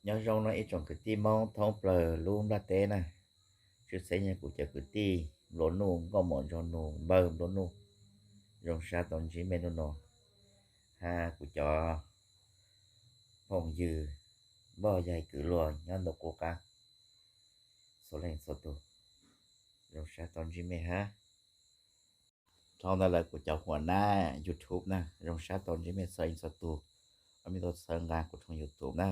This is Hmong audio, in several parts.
Nyob zoo no ib tsoom kwv tij Hmoob thoob plaws lub nplaj teb na, tshwj xeeb yog kuv cov kwv tij nplua nuj, nkauj muam nraug nus npawg nplua nuj, zoo sab tau ntsib mej hnub no, hab kuv cov phooj ywg npog yag kwv luag nyob ntuj qub qab txhua leej txhua tug, zoo sab tau ntsib mej hab. Dhau ntawd lawm kuv cov huam nab YouTube na, zoo sab tau ntsib mej txhua leej txhua tug, mej tuaj txhawb nqa kuv tshooj YouTube na.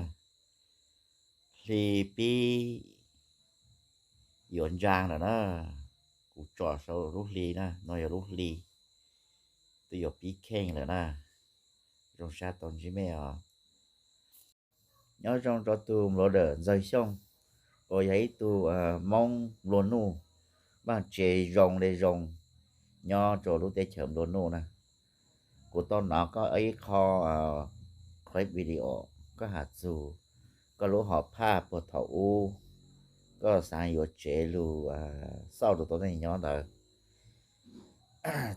Hli pib yuav ntsaa lawm na, kuv tsom sau lub hli na, no yog lub hli twb yuav pib kheej lawm na, zoo sab tau ntsib mej os. Nyob zoo rau tug npluav dawm Ntxawg Xyooj, uas yog ib tug Hmoob nplua nuj, npaj tsev zoo le zoo nyob rau lub teb chaws nplua nuj na. Kuv tau nov koj ib qho clip video, koj has txug koj lub hom phaj puag thaum ub, koj xaav yuav tsev lug xauj rau tau neeg nyob ntawd.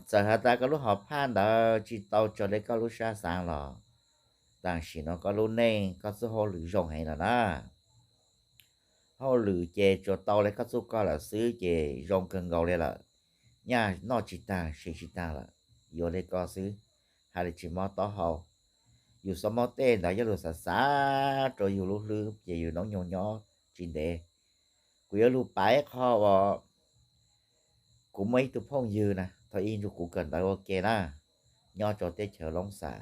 Txawm has tas koj lub hom phaj ntawd tsi tau raws le koj lub sab xaav los, tam sim no koj lub neej koj txuj hauj lwm zoo heev lawm na. Hauj lwm ces tsuas tau le koj txuj koj lawm xwb ces zoo kawg nkaus li lawm. Nyaj noj tsis taag, siv tsis taag lawm, yuav le koj xwb, has le tsis mob taub hau. Yus xob mob tej ntawd yog lug xav xav rua yus lub hlwb ces yus noob nyoog nyob tsis ntev. Kuv yuav lug pav ib qho uas kuv muaj ib tug phooj ywg na, thaum ub nrug kuv kawm ntawv ua ke na, nyob rau teb chaws Loob Xas,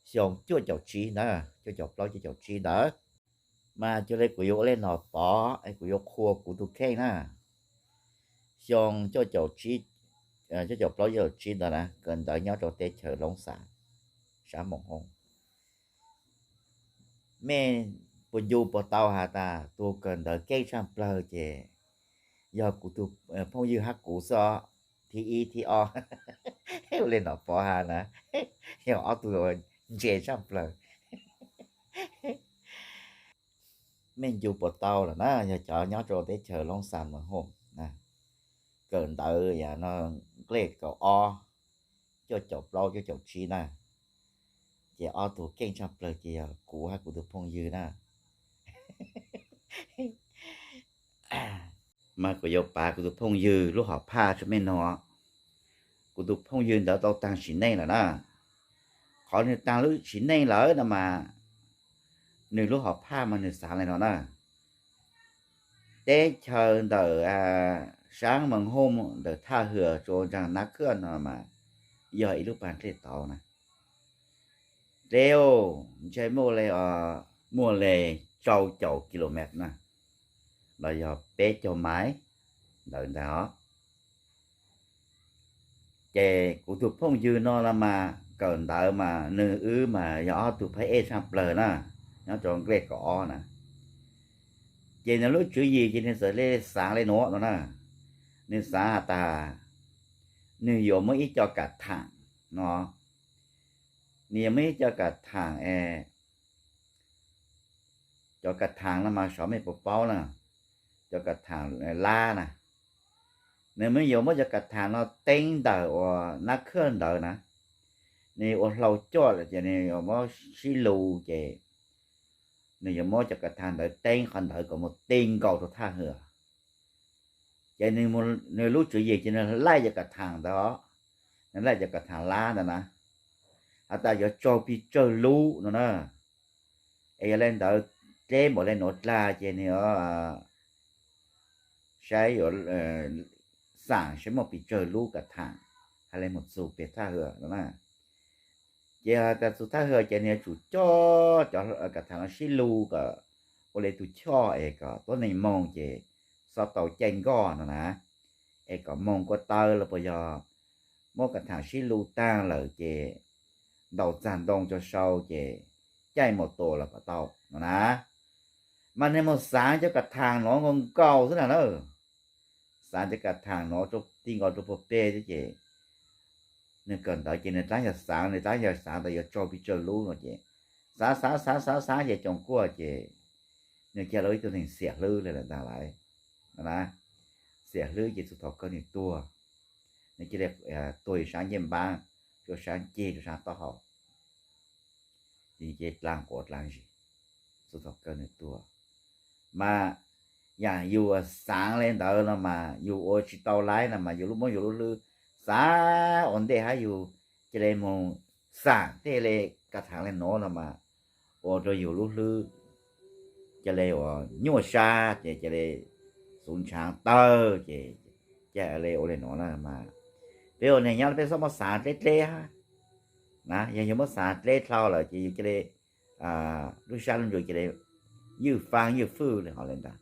xyoo cuaj caum tsib ntawd, cuaj caum plaub cuaj caum tsib ntawd. Mas cuag li kuv yuav ua le Nom Pov es kuv yuav qhuas kuv tug kheej na, xyoo cuaj caum plaub cuaj caum tsib ntawd na, kawm ntawv nyob rau teb chaws Loob Xas, sab Moos Hoo. Mej puas ncu puas tau has tas tug kawm ntawv keej tshaj plawg ces yog kuv tug phooj ywg hab kuv xwb os, thib ib thib ob. Ua le Nom Pov has na, yog ob tug ntse tshaj plawg. Mej ncu puas tau lawm na, yog cov nyob rau teb chaws Loob Xas Moos Hoo, kawm ntawv yam no nqlej kaum ob, cuaj caum plaub cuaj caum tsib na, ces ob tug keej tshaj plawg ces yog kuv hab kuv tug phooj ywg na. Mas kuv yuav pav kuv tug phooj ywg lub hom phaj tsua mej noog. Kuv tug phooj ywg ntawd tau taag sim neej lawm na. Qhov nwg taag lub sim neej lawm no mas, nwg lub hom phaj mas nwg xaav le no na. Teb chaws ntawm sab Moos Hoo ntawm Thaj Hwm rua nraag Nab Khwj no mas yog ib lub paag dlej tauv na. Dlej ntshai muaj le, muaj le rau caum kilomev na, los yog peb caug maiv ntawd ntag os. Ces kuv tug phooj ywg no los mas kawm ntawv mas nwg wb mas yog ob tug phab ej tshaj plawg na, nyob rau nqlej kaum ob na. Ces nwg lub tswv yim ces nwg txawm le xaav le nuav no na. Nwg xaav has tas nwg yuav muab ib co kam thaam no, nwg yuav muab ib co kam thaam es cov kam thaam no mas xyov mej puas paub na, cov kam thaam lab na. Nwg muab, yuav muab cov kam thaam no teeb ntawm uas Nab Khwj ntawd na, nwg ua hlau coj lawm ces nwg yuav muab sib lug ces nwg yuav muab cov kam thaam ntawd teeb qhov ntawd kom mus ti nkaus rau Thaj Hwm. Ces nwg lub tswv yim ces nwg laij cov kam thaam ntawd os, nwg laij cov kam thaam lab ntawd na, has tas yuav tsaug pes tsawg lub no na. Es yog le ntawd dleb npaum le nuav dlaag ces nwg saib yuav xaam saib muaj pes tsawg lub kam thaam, has le mus txug peg Thaj Hwm no na. Ces has tas txug Thaj Hwm ces nwg yuav tsum coj cov kam thaam no sib lug kom ua le tug choj es kom tuab neeg moog ces xob tau caij nkoj no na. Es kom moog kua taw los puas yog muab kam thaam sib lug taag lawm ces ntaus txag ntoo rua sau ces caij mus tua los kom tau no na. Mas nwg mus xaav cov kam thaam nuav nkaus nkaus xwb na na. Xaav cov kam thaam nuav ti nkaus rua puag peg xwb ces nwg kawm ntawv ces nwg dlaab yog xaav, nwg dlaab yog xaav tas yuav tsaug pes tsawg lub no ces xaav xaav xaav xaav xaav ces coom kuaj ces nwg ca le ib tug neeg xiam hlwb le lawm ntag lauj. Xiam hlwb ces txug thaum kawg nwg tuag, nwg cia li tuag sab ncej npaab, rua sab ceg rua sab taub hau, ces dlaag quav dlaag zis. txog thaum kawg nws tuag. Mas yam yus xaav le ntawd no mas yus ua tsis tau laib no mas yus lub, muab yus lub hlwb xaav ua ntej hab yus ca le moog xaav tej le ka thaav le nuav no mas ua rua yus lub hlwb ca le ua nyuaj sab ces ca le xuv ntshaav tawg ces ca le ua le nuav na mas peb ua neeg nyob peb txhob muab xaav dleb dleb hab. Na yog yus muab xaav dleb dlhau lawm ces yus ca le lub sab lub ntsws ca le ywj faab ywj fwj le hov le ntag.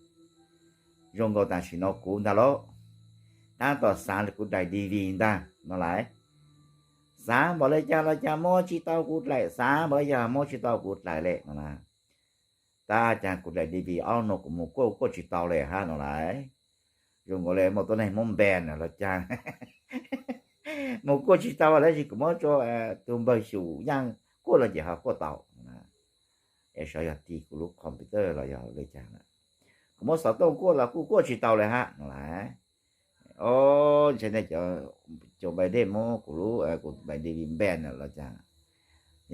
Zoo nkaus tam sim no kuv ntag lauj, taab tom xaav le kuv daim D V D ntag no lais. Xaav npaum le caag los caag muab tsis tau kuv dlaim, xaav npaum le caag muab tsis tau kuv dlaim le no na. Tab caag kuv daim D V D ob nub kuv mus kuaj kuaj tsis tau le hab no lais. Zoo nkaus le muaj tuab neeg muab ban los caag, mus kuaj tsis tau tab sis kuv muab rua tug npawg Xyum Yaaj kuaj los ces ho kuaj tau. Es xyov yog tim kuv lub computer los yog le caag, kuv muab xov tooj kuaj los kuj kuaj tsis tau le hab no lais. O, ntshe nej cov npais dej muab kuv lub, kuv npais D V D ban los caag,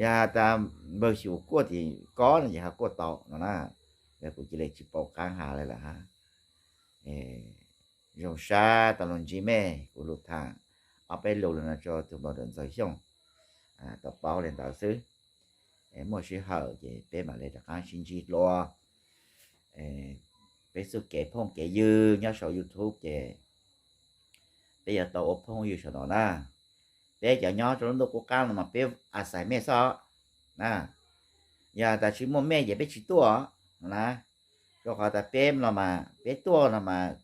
yog tas npawg Xyum kuaj tim ko no ces ho kuaj tau no na. Yog kuv cia li tsis paub qaab has le lawm hab. Zoo sab tau lug ntsib mej, kuv lug thaam ob peb lug le no rua tug npawg Ntxawg Xyooj tau paub le ntawd xwb. Muaj sij hawm ces peb mam le rov qaab sib ntsib dlua. Peb txuj kev phooj kev ywg nyob saum YouTube ces peb yuav tau ua phooj ywg saum no na. Peb cov nyob rau lub ntuj qub qab no mas peb a xais mej xwb os na. Yog tas tsis muaj mej ces peb tsis tuaj na. Rau qhov tas peb no mas peb tuaj no mas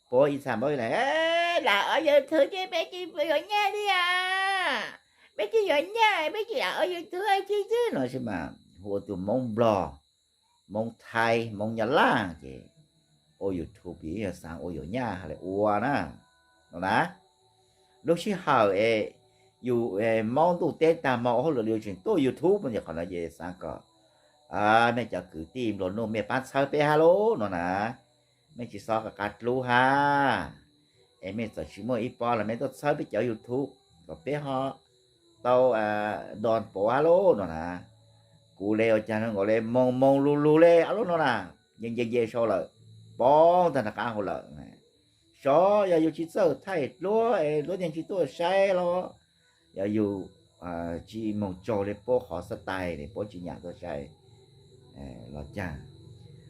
puab ib txha npaub lam ua YouTube ces peb tsis yuav nyaj li os. Peb tsis yuav nyaj, peb tsis lam ua YouTube tsis xwb no tsis mas hu ua tus Moob Nplog, Moob Thaib, Moob Nyab Laj ces ua YouTube yog xaav ua yuav nyaj le ua na no na. Lub sij hawm es yus maub ntuj teb tag hmo ua hauj lwm li tseem tuaj YouTube no ces qhov no ces xaav kom mej cov kwv tij nplua nuj mej paab txhawb peb hab lauj no na. Mej tsis xob qab dlub hab es mej txawm tsis muaj ib pob los mej tuaj txhawb peb cov YouTube kom peb ho tau doos puv hab lauj no na. Kuv le ua caag nkaus le moog moog lug lug le ob lub no na, nce nce nce sau lawm, poob tag nrho qab hauv lawm. Xyov yog yus tsis txawj thaij duab es duab yeej tsis tuaj saib los yog yus tsis moog tsaug le puab qhov xab tais ne puab tsis nyam tuaj saib los caag.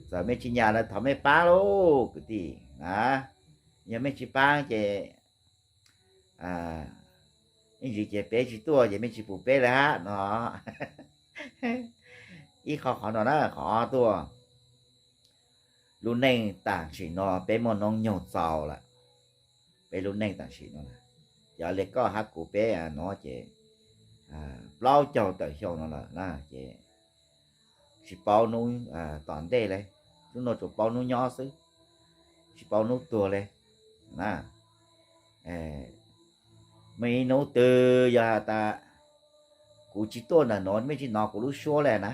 Txawm mej tsis nyam los thov mej paab lauj kwv tij na. Yog mej tsis paab ces ib ntsis ces peb tsis tuaj ces mej tsis pum peb le hab no. Ib qho qhov no na, qhov ob tuaj, lub neej tam sim no peb muaj noob nyoog txaus lawm. Peb lub neej tam sim no, cov le koj hab kuv peb nuav ces plaub caug tawm xyoo no lawm na ces tsis paub hnub tom ntej le, hnub no tsuas paub hnub nyob xwb, tsis paub hnub tuag le na. Muaj ib hnub twg yog has tas kuv tsis tuaj ntawm nuav, mej tsis nov kuv lub suab le na,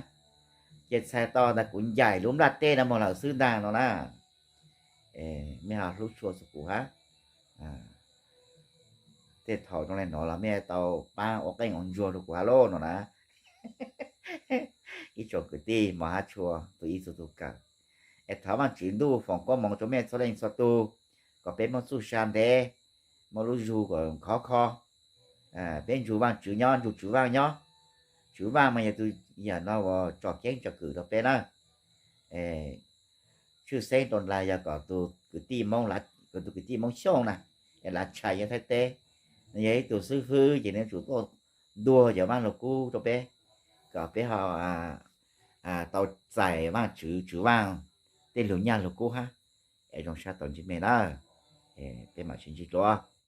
ces txhais tau tas kuv ncaim lub nplaj teb no moog lawm xwb ntaag no na. Mej ho hlub tshua txug kuv hab. Tej thaum zoo le nuav los mej tau paab ua qeej ua ntsuag rua kuv hab lauj no na. Ib tsoom kwv tij mog hab tshua, tug ib txug tug kawm, es thov Vaajtswv Ntuj foom koob moov rua mej txhua leej txhua tug, kom peb muaj txuj sa ntev, muaj lub zug kom khov kho. Peb nrug Vaajtswv nyob, nrug Tswv Vaaj nyob. Tswv Vaaj mas yog tug yam no uas tsom ceeb tsom kwm rua peb na. Tshwj xeeb rua nrag yog kom tug kwv tij Moob, kom tug kwv tij Moob Xyooj na, es lav tshais nyob Thaib teb, nws yog ib tug xib fwb ces nws yuav tsum tuaj ntuag cov vaaj lug kub rua peb, kom peb ho tau txais Vaajtswv, Tswv Vaaj tej lug nyaj lug kub hab. Es zoo sab tau ntsib mej na, peb mam sib ntsib dlua.